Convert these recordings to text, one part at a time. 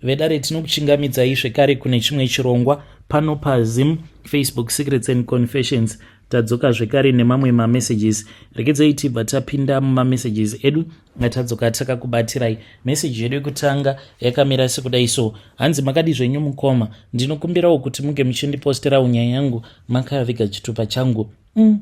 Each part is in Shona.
Vedare, tinokuchingamidzai zvekare kune chimwe chirongwa pano paZim Facebook Secrets and Confessions. Tadzoka zvekare nemamwe mamessages. Regedzai tibva tapinda mumamessages edu atadzoka takakubatirai. Meseji yedu yekutanga yakamira sekudai so. Hanzi, "Makadi zvenyu mukoma? Ndinokumbirawo kuti munge muchindiposterawo nyaya yangu makaviga chitupa changu.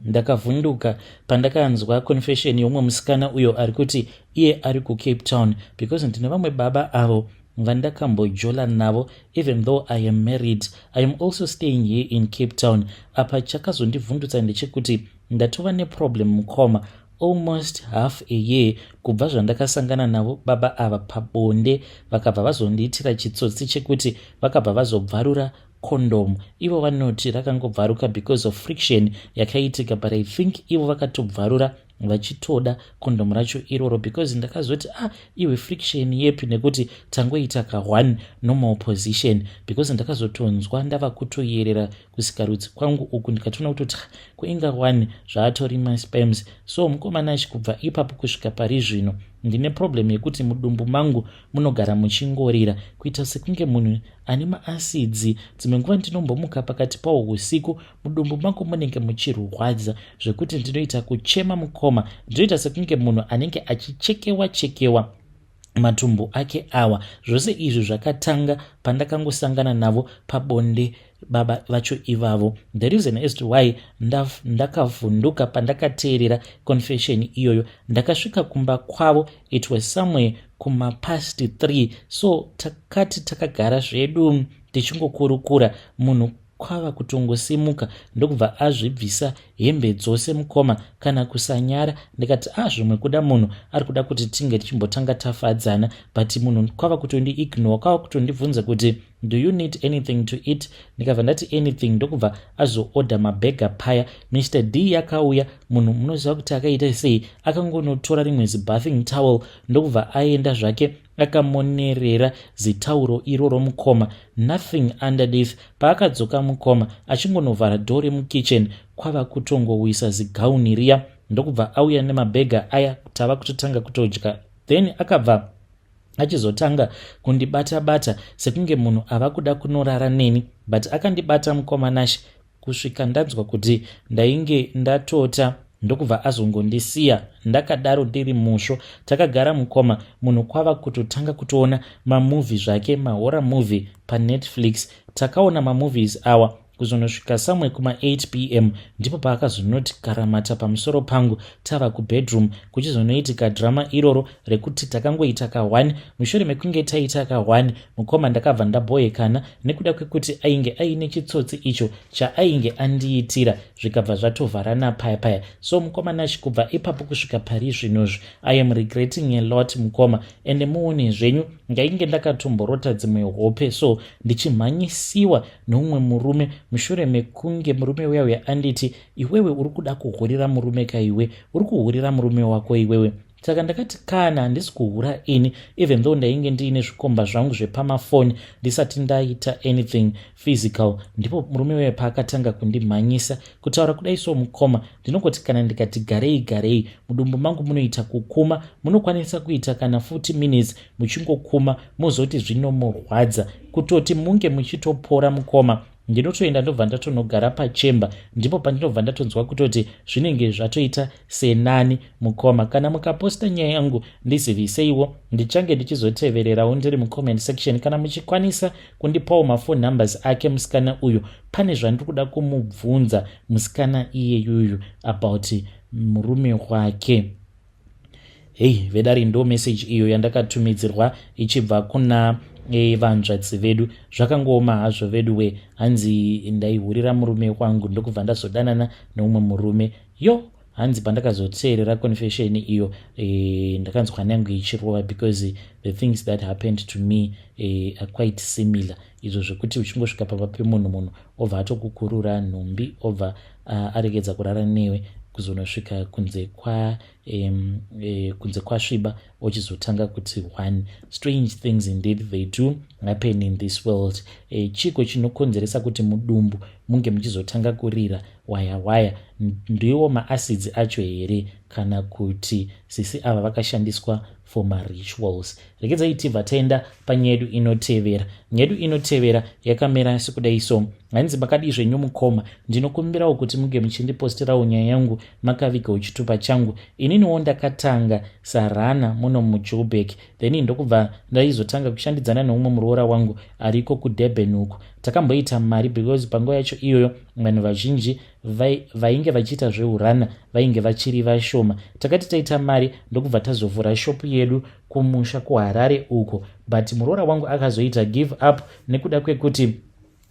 Ndakavhunduka pandakanzwa confession yeumwe musikana uyo ari kuti iye ari kuCape Town, because ndine vamwe baba avo vandakambojola navo. Even though I am married, I am also staying here in Cape Town. Apa chakazondivhundutsa ndechekuti ndatova neproblem mukoma, almost half a year kubva zvandakasangana navo baba ava pabonde. Vakabva vazondiitira chitsotsi chekuti vakabva vazobvarura condom. Ivo vanoti rakangobvaruka because of friction yakaitika, but I think ivo vakatobvarura vachitoda kondomu racho iroro, because ndakazoti, 'Ah, iwe, friction yepi, nekuti tangoita ka1 normal position?' Because ndakazotonzwa ndava kutoyerera kusikarudzi kwangu uku, ndikatoona kutoti kuinga 1 zvaatori masperms. So mukomana achi, kubva ipapo kusvika pari zvino ndine problem yekuti mudumbu mangu munogara muchingorira kuita sekunge munhu ane maacids. Dzimwe nguva ndinombomuka pakati pawo usiku, mudumbu mangu munenge muchirwadza zvekuti ndinoita kuchema mukoma. Ndinoita sekunge munhu anenge achichekewa chekewa matumbu ake awa. Zvose izvi zvakatanga pandakangosangana navo pabonde baba vacho ivavo. The reason as to why ndakavhunduka pandakateerera confession iyoyo, ndakasvika kumba kwavo, it was somewhere kumapast 3. So takati takagara zvedu tichingokurukura, munhu kwava kutongosimuka ndokubva azvibvisa hembe dzose mukoma, kana kusanyara. Ndikati, 'A ah, zvimwe kuda munhu ari kuda kuti tinge tichimbotanga tafadzana.' But munhu kwava kutondiignore, kwava kutondibvunza kuti, 'Do you need anything to eat?' Ndikabva ndati, 'Anything.' Ndokubva azoorder maburger paya. Mr D yakauya. Munhu munoziva kuti akaita sei? Akangonotora rimwe zibathing towel, ndokubva aenda zvake akamonerera zitauro iroro mukoma, nothing underneath. Paakadzoka mukoma, achingonovhara door remukitchen, kwava kutongowisa zigauni riya, ndokubva auya nemaburger aya. Tava kutotanga kutodya. Then akabva achizotanga kundibata-bata sekunge munhu ava kuda kunorara neni, but akandibata mukoma Nashe kusvika ndanzwa kuti ndainge ndatota, ndokubva azongondisiya ndakadaro ndiri musvo. Takagara mukoma, munhu kwava kutotanga kutoona mamovie zvake, mahorror movie paNetflix. Takaona mamovies awa kuzonosvika somewhere kuma8 p.m. Ndipo paakazonoti karamata pamusoro pangu tava kubedroom, kuchizonoitika drama iroro rekuti takangoita ka1. Mushure mekunge taita ka1 mukoma, ndakabva ndabhoyekana nekuda kwekuti ainge aine chitsotsi icho chaainge andiitira, zvikabva zvatovharana paya paya. So mukoma Nashi, kubva ipapo kusvika pari zvinozvi, I am regretting a lot mukoma. Ende muone zvenyu, ndainge ndakatomborota dzimwe hope so ndichimhanyisiwa neumwe murume, mushure mekunge murume uya uya anditi, 'Iwewe uri kuda kuhurira murume kaiwe, uri kuhurira murume wako iwewe.' Saka ndakati, 'Kana, handisi kuhura ini,' even though ndainge ndiine zvikomba zvangu zvepamafoni ndisati ndaita anything physical. Ndipo murume uya paakatanga kundimhanyisa. Kutaura kudai so mukoma, ndinongoti kana ndikati garei garei, mudumbu mangu munoita kukuma. Munokwanisa kuita kana 40 minutes muchingokuma, mozoti zvinomurwadza. Kutoti munge muchitopora mukoma, ndinotoenda ndobva ndatonogara pachemba, ndipo pandinobva ndatonzwa kutoti zvinenge zvatoita senani. Mukoma, kana mukaposta nyaya yangu, ndiziviseiwo, ndichange ndichizotevererawo ndiri mucomment section. Kana muchikwanisa kundipawo maphone numbers ake musikana uyu, pane zvandiri kuda kumubvunza musikana iyeyuyu about murume wake." Hei vedari, ndo message iyo yandakatumidzirwa ichibva kuna vanzvadzi vedu. Zvakangooma hazvo vedu we. Hanzi, "Ndaihurira murume wangu, ndokubva ndazodanana neumwe murume." Yo, hanzi, "Pandakazoteerera confession iyo, ndakanzwa nangu ichirova, because the things that happened to me are quite similar." Izvo zvekuti uchingosvika pamba pemunhu, munhu obva atokukurura nhumbi, obva aregedza kurara newe kuzonosvika kunze kwasviba, ochizotanga kuti one. Strange things indeed, they do happen in this world. Chiko chinokonzeresa kuti mudumbu munge muchizotanga kurira waya waya? Ndiwo maacids acho here, kana kuti sisi ava vakashandiswa? for marituals. Regedzai tibva taenda panyaya yedu inotevera. Nyaya yedu inotevera yakamira sekudai so. Hanzi, "Makadii zvenyu mukoma? Ndinokumbirawo kuti muge muchindipostirawo nyaya yangu makavigawo chitupa changu. Ininiwo ndakatanga sarana muno muJoburg, then ndokubva ndaizotanga kushandidzana neumwe muroora wangu ariko kuDurban uku. Takamboita mari because panguva yacho iyoyo vanhu vazhinji vainge vachiita zveurana vainge vachiri vashoma. Takati taita mari, ndokubva tazovhura shopu yedu kumusha kuHarare uko, but muroora wangu akazoita give up nekuda kwekuti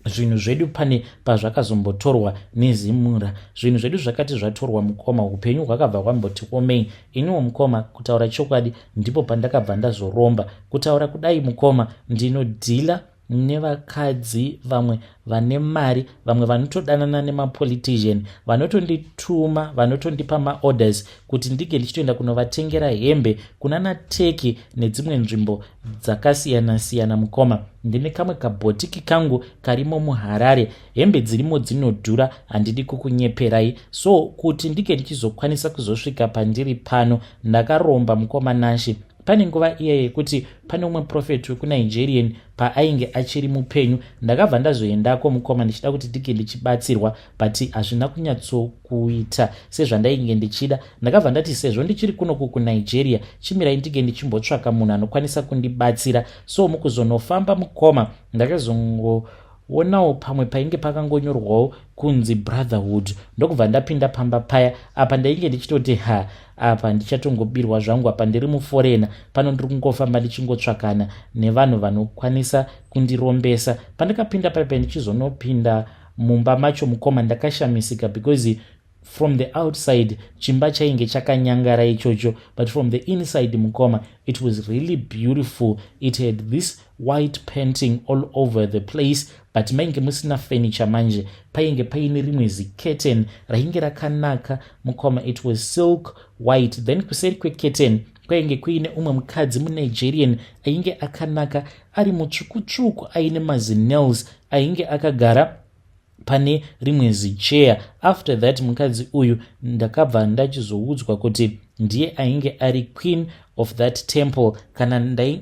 zvinhu zvedu pane pazvakazombotorwa neZimura. Zvinhu zvedu zvakati zvatorwa, mukoma, upenyu hwakabva hwamboti omei. Iniwo mukoma, kutaura chokwadi, ndipo pandakabva ndazoromba. Kutaura kudai mukoma, ndinodhila nevakadzi vamwe vane mari, vamwe vanotodanana nemapolitician, vanotondituma, vanotondipa maorders kuti ndinge ndichitoenda kunovatengera hembe kunana Turkey nedzimwe nzvimbo dzakasiyana-siyana. Mukoma, ndine kamwe kabhotiki kangu karimo muHarare. Hembe dzirimo dzinodhura, handidi kukunyeperai. So kuti ndinge ndichizokwanisa kuzosvika pandiri pano, ndakaromba, mukoma Nashe. Pane nguva iya yekuti pane umwe prophet wekuNigerian paainge achiri mupenyu, ndakabva ndazoendako mukoma, ndichida kuti ndinge ndichibatsirwa, but hazvina kunyatsokuita sezvandainge ndichida. Ndakabva ndati sezvo ndichiri kunoku kuNigeria, chimirai ndinge ndichimbotsvaka munhu anokwanisa kundibatsira. So mukuzonofamba mukoma, ndakazongoonawo pamwe painge pakangonyorwawo kunzi Brotherhood, ndokubva ndapinda pamba paya. Apa ndainge ndichitoti, ha, apa ndichatongobirwa zvangu, apa ndiri muforeigner pano, ndiri kungofamba ndichingotsvakana nevanhu vanokwanisa kundirombesa. Pandakapinda paipa, ndichizonopinda mumba macho mukoma, ndakashamisika because from the outside chimba chainge chakanyangara ichocho, but from the inside mukoma, it was really beautiful. It had this white painting all over the place, but mainge musina furniture. Manje painge paine rimwe zicurtain rainge rakanaka mukoma. It was silk white. Then kuseri kwecurtain kwainge kuine umwe mukadzi muNigerian ainge akanaka, ari mutsvukutsvuku, aine mazinails, ainge akagara pane rimwe zicheya. After that, mukadzi uyu ndakabva ndachizoudzwa kuti ndiye ainge ari queen of that temple.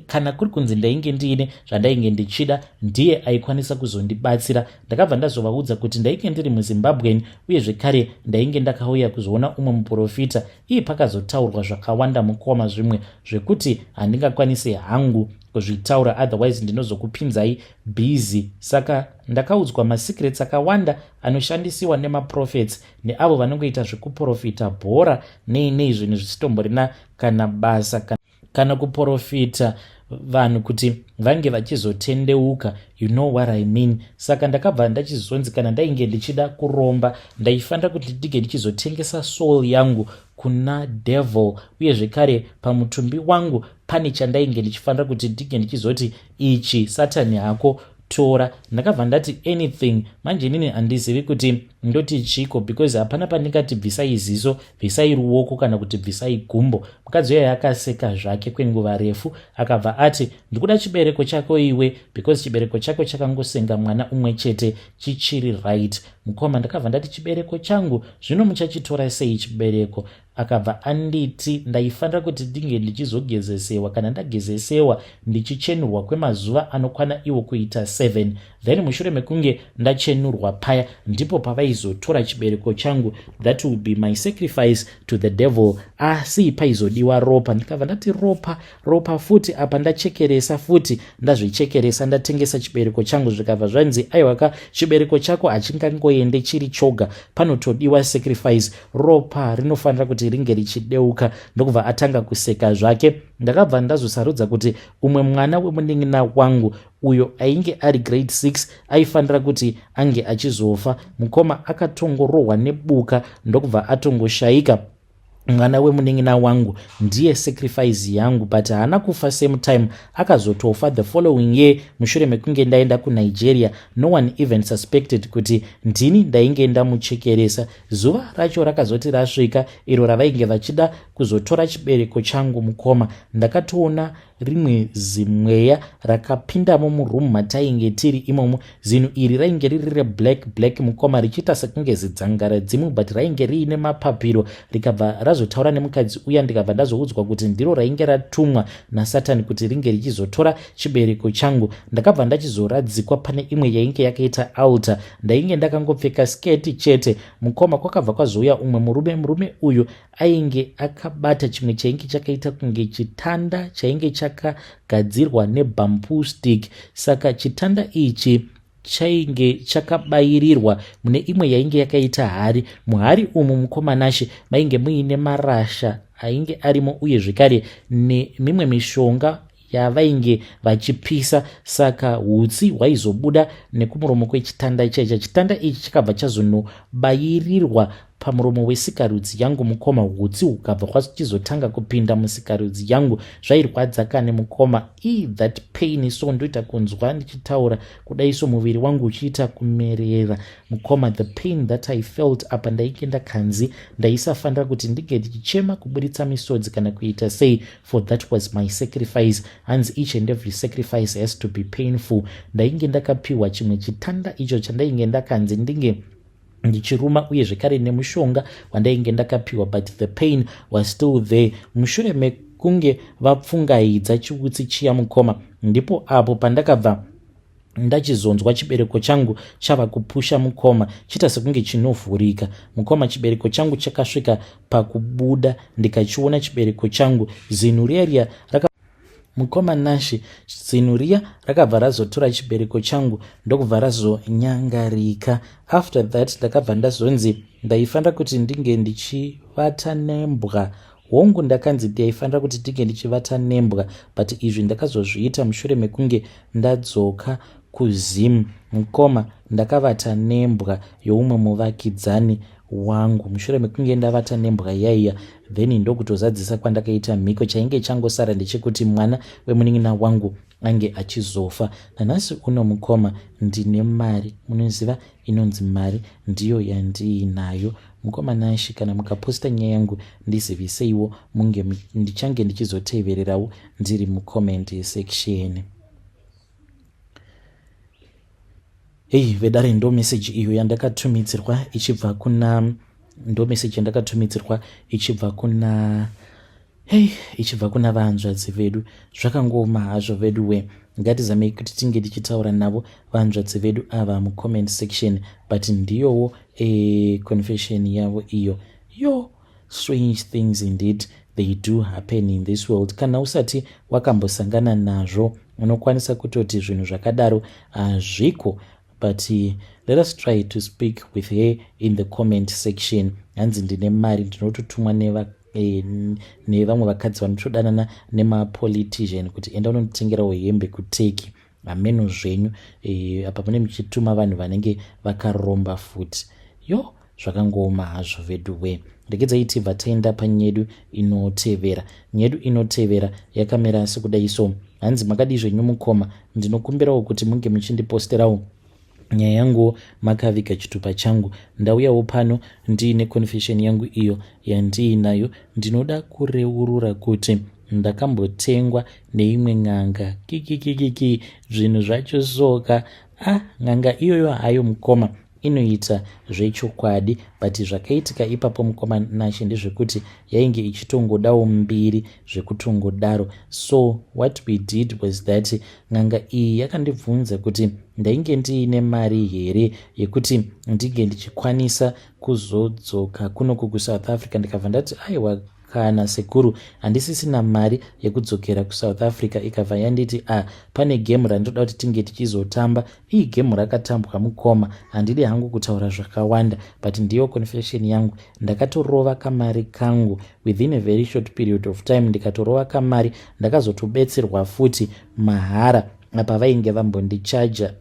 Kana kuri kunzi ndainge ndiine zvandainge ndichida, ndiye aikwanisa kuzondibatsira. Ndakabva ndazovaudza kuti ndainge ndiri muZimbabwen, uye zvekare ndainge ndakauya kuzoona umwe muprofita. Iye pakazotaurwa zvakawanda mukoma, zvimwe zvekuti handingakwanisi hangu kuzvitaura, otherwise ndinozokupinzai busy. Saka ndakaudzwa masecrets akawanda anoshandisiwa nemaprophets neavo vanongoita zvekuprofita bhora nei nei, zvinhu zvisitomborina kana basa, kana kuprofita vanhu kuti vange vachizotendeuka, you know what I mean. Saka ndakabva ndachizonzi kana ndainge ndichida kuromba, ndaifanira kuti ndinge ndichizotengesa soul yangu kuna devil, uye zvekare pamutumbi wangu pane chandainge ndichifanira kuti ndinge ndichizoti, ichi Satani hako, tora. Ndakabva ndati anything. Manje inini handizivi kuti ndoti chiko, because hapana pandingati bvisai ziso, bvisai ruoko kana kuti bvisai gumbo. Mukadzi uyayo akaseka zvake kwenguva refu, akabva ati, "Ndikuda chibereko chako iwe, because chibereko chako chakangosenga mwana umwe chete, chichiri right." Mukoma, ndakabva ndati, "Chibereko changu? Zvino muchachitora sei chibereko?" Akabva anditi ndaifanira kuti ndinge ndichizogezesewa. Kana ndagezesewa, ndichichenurwa kwemazuva anokwana iwo kuita 7, then mushure mekunge ndachenurwa paya, ndipo pavaizotora chibereko changu. That will be my sacrifice to the devil, asi paizodiwa ropa. Ndikabva ndati, "Ropa, ropa futi? Apa ndachekeresa futi, ndazvichekeresa, ndatengesa chibereko changu." Zvikabva zvanzi, "Aiwaka, chibereko chako hachingangoende chiri choga, panotodiwa sacrifice, ropa rinofanira kuti ringe richideuka." Ndokubva atanga kuseka zvake. Ndakabva ndazosarudza kuti umwe mwana wemunin'ina wangu uyo ainge ari grade 6 aifanira kuti ange achizofa. Mukoma, akatongorohwa nebuka, ndokubva atongoshayika. Mwana wemunin'ina wangu ndiye sacrifice yangu, but haana kufa same time, akazotofa the following year mushure mekunge ndaenda kuNigeria. No one even suspected kuti ndini ndainge ndamuchekeresa. Zuva racho rakazoti rasvika iro ravainge vachida kuzotora chibereko changu mukoma, ndakatoona rimwe zimweya rakapindamo muroom matainge tiri imomo. Zinhu iri rainge riri reblack black mukoma, richiita sekunge zidzangara dzimu, but rainge riine mapapiro. Rikabva razotaura nemukadzi uya, ndikabva ndazoudzwa kuti ndiro rainge ratumwa nasatani kuti ringe richizotora chibereko changu. Ndakabva ndachizoradzikwa pane imwe yainge yakaita altar. Ndainge ndakangopfeka sketi chete mukoma. Kwakabva kwazouya umwe murume. Murume uyu ainge akabata chimwe chainge chakaita kunge chitanda chainge chakagadzirwa nebamboo stick. Saka chitanda ichi chainge chakabayirirwa mune imwe yainge yakaita hari. Muhari umu mukomanashe mainge muine marasha ainge arimo, uye zvekare nemimwe mishonga yavainge vachipisa. Saka hutsi hwaizobuda nekumuromo kwechitanda chaicha. Chitanda ichi chakabva chazonobayirirwa pamuromo wesikarudzi yangu mukoma. Hutsi hukabva hwachizotanga kupinda musikarudzi yangu. Zvairwadza kane mukoma. E that pain, so ndoita kunzwa ndichitaura kudai so muviri wangu uchiita kumerera mukoma. The pain that I felt apa, ndainge ndakanzi ndaisafanira kuti ndinge ndichichema, kuburitsa misodzi kana kuita sei, for that was my sacrifice. Hanzi each and every sacrifice has to be painful. Ndainge ndakapiwa chimwe chitanda icho chandainge ndakanzi ndinge ndichiruma, uye zvekare nemushonga wandainge ndakapiwa, but the pain was still there. Mushure mekunge vapfungaidza chiutsi chiya mukoma, ndipo apo pandakabva ndachizonzwa chibereko changu chava kupusha mukoma, chiita sekunge chinovhurika mukoma. Chibereko changu chakasvika pakubuda, ndikachiona chibereko changu. Zinhu riya riya raka mukoma Nashi, zinhu riya rakabva razotora chibereko changu, ndokubva razonyangarika. After that ndakabva ndazonzi ndaifanira kuti ndinge ndichivata nembwa. Hongu, ndakanzi ndaifanira kuti ndinge ndichivata nembwa, but izvi ndakazozviita mushure mekunge ndadzoka kuZim mukoma. Ndakavata nembwa youmwe muvakidzani wangu. Mushure mekunge ndavata nembwa yaiya, then ndokutozadzisa kwandakaita mhiko. Chainge changosara ndechekuti mwana wemunin'ina wangu ange achizofa. Nanhasi uno mukoma ndine mari. Munoziva inonzi mari ndiyo yandiinayo mukoma Nashi. Kana mukaposta nyaya yangu, ndiziviseiwo, munge ndichange ndichizotevererawo ndiri mucomment section. Hei vedare, ndo meseji iyo yandakatumidzirwa ichibva kuna, ndo meseji yandakatumidzirwa ichibva kuna, hei, ichibva kuna vanzvadzi vedu. Zvakangooma hazvo vedu we. Ngatizamei kuti tinge tichitaura navo vanzvadzi vedu ava mucomment section, but ndiyowo e, confession yavo iyo. Yo, strange things indeed, they do happen in this world. Kana usati wakambosangana nazvo, unokwanisa kutoti zvinhu zvakadaro hazviko, but let us try to speak with her in the comment section. Hanzi ndine mari, ndinototumwa nevamwe vakadzi vanotodanana nemapolitician kuti enda unonditengerawo hembe kuTurkey. Hameno zvenyu. Apa mune muchituma vanhu vanenge vakaromba futi. Yo, zvakangooma hazvo vedu we. Regedzai tibva taenda panyedu inotevera. Nyedu inotevera yakamira sekudai so. Hanzi, makadii zvenyu mukoma? Ndinokumbirawo kuti munge muchindiposterawo nyaya yangu makaviga chitupa changu. Ndauyawo pano ndiine confession yangu iyo yandiinayo. Ndinoda kureurura kuti ndakambotengwa neimwe n'anga. Kikikikiki, zvinhu zvacho soka. Ah, n'anga iyoyo hayo mukoma inoita zvechokwadi, but zvakaitika ipapo mukoma Nashe ndezvekuti yainge ichitongodawo mbiri zvekutongodaro. So what we did was that n'anga iyi yakandibvunza kuti ndainge ndiine mari here yekuti ndinge ndichikwanisa kuzodzoka kunoku kuSouth Africa. Ndikabva ndati, aiwa kana sekuru, handisisina mari yekudzokera kuSouth Africa. Ikabva yanditi, a ah, pane gemu randinoda kuti tinge tichizotamba. Ii, gemu rakatambwa mukoma, handidi hangu kutaura zvakawanda, but ndiyo confession yangu. Ndakatorova kamari kangu within a very short period of time. Ndikatorova kamari, ndakazotobetserwa futi mahara apa vainge vambondichaja.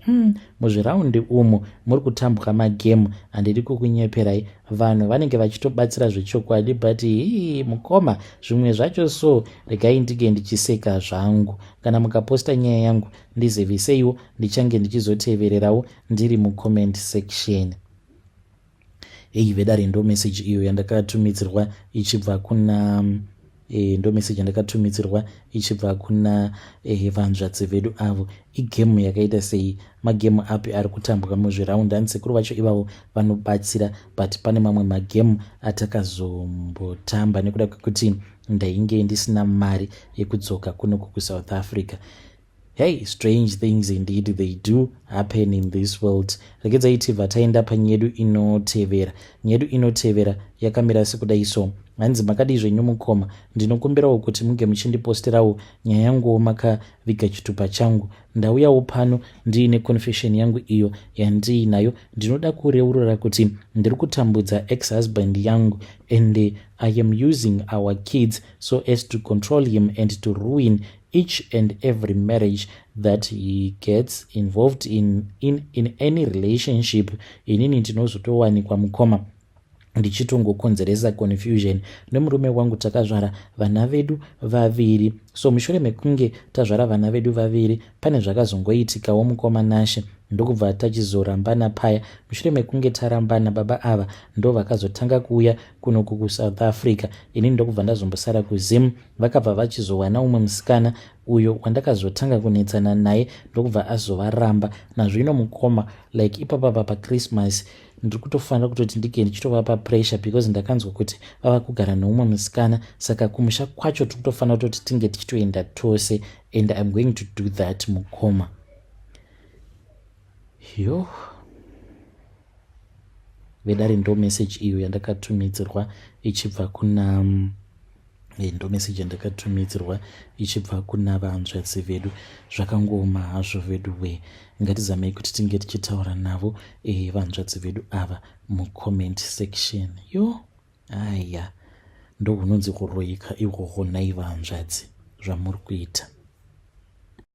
Muzviraundi umu muri kutambwa magemu, handidi kukunyeperai. Vanhu vanenge vachitobatsira zvechokwadi, but hii mukoma, zvimwe zvacho so regai ndinge ndichiseka zvangu. Kana mukaposta nyaya yangu, ndiziviseiwo, ndichange ndichizotevererawo ndiri mucomment section. Hei vedare, ndo meseji iyo yandakatumidzirwa ichibva kuna. E, ndo message yandakatumidzirwa ichibva kuna e, vanzvadzi vedu avo. Igame yakaita sei? Magame api ari kutambwa muzviraundi? Hanzi sekuru vacho ivavo vanobatsira, but pane mamwe magame atakazombotamba nekuda kwekuti ndainge ndisina mari yekudzoka kunoku kuSouth Africa. Hey, strange things indeed, they do happen in this world. Regedzai tibva taenda panyedu inotevera. Nyedu inotevera yakamira sekudai so. Hanzi, "Makadii zvenyu mukoma? Ndinokumbirawo kuti munge muchindiposterawo nyaya yanguwo makaviga chitupa changu. Ndauyawo pano ndiine confession yangu iyo yandiinayo. Ndinoda kureurura kuti ndiri kutambudza ex husband yangu and I am using our kids so as to control him and to ruin each and every marriage that he gets involved in any relationship. Inini ndinozotowanikwa, mukoma, ndichitongokonzeresa confusion. Nemurume wangu takazvara vana vedu vaviri. So mushure mekunge tazvara vana vedu vaviri, pane zvakazongoitikawo, mukoma Nashe, ndokubva tachizorambana paya. Mushure mekunge tarambana, baba ava ndo vakazotanga kuuya kunoku kuSouth Africa. Inini ndokubva ndazombosara kuZim. Vakabva vachizowana umwe musikana uyo wandakazotanga kunetsana naye, ndokubva azovaramba. Nazvino mukoma, like ipapapa paChristmas ndiri kutofanira kutoti ndige ndichitovapa pressure because ndakanzwa kuti vava kugara neumwe musikana. Saka kumusha kwacho tiri kutofanira kutoti tinge tichitoenda tose and I'm going to do that, mukoma." Yo, vedare, ndo message iyo yandakatumidzirwa ichibva kuna ndo message yandakatumidzirwa ichibva kuna vanzvadzi vedu. Zvakangooma hazvo vedu we. Ngatizamei kuti tinge tichitaura navo vanzvadzi vedu ava mucomment section. Yo, aya ndo hunonzi kuroika ihwohwo. Nhai vanzvadzi, zvamuri kuita.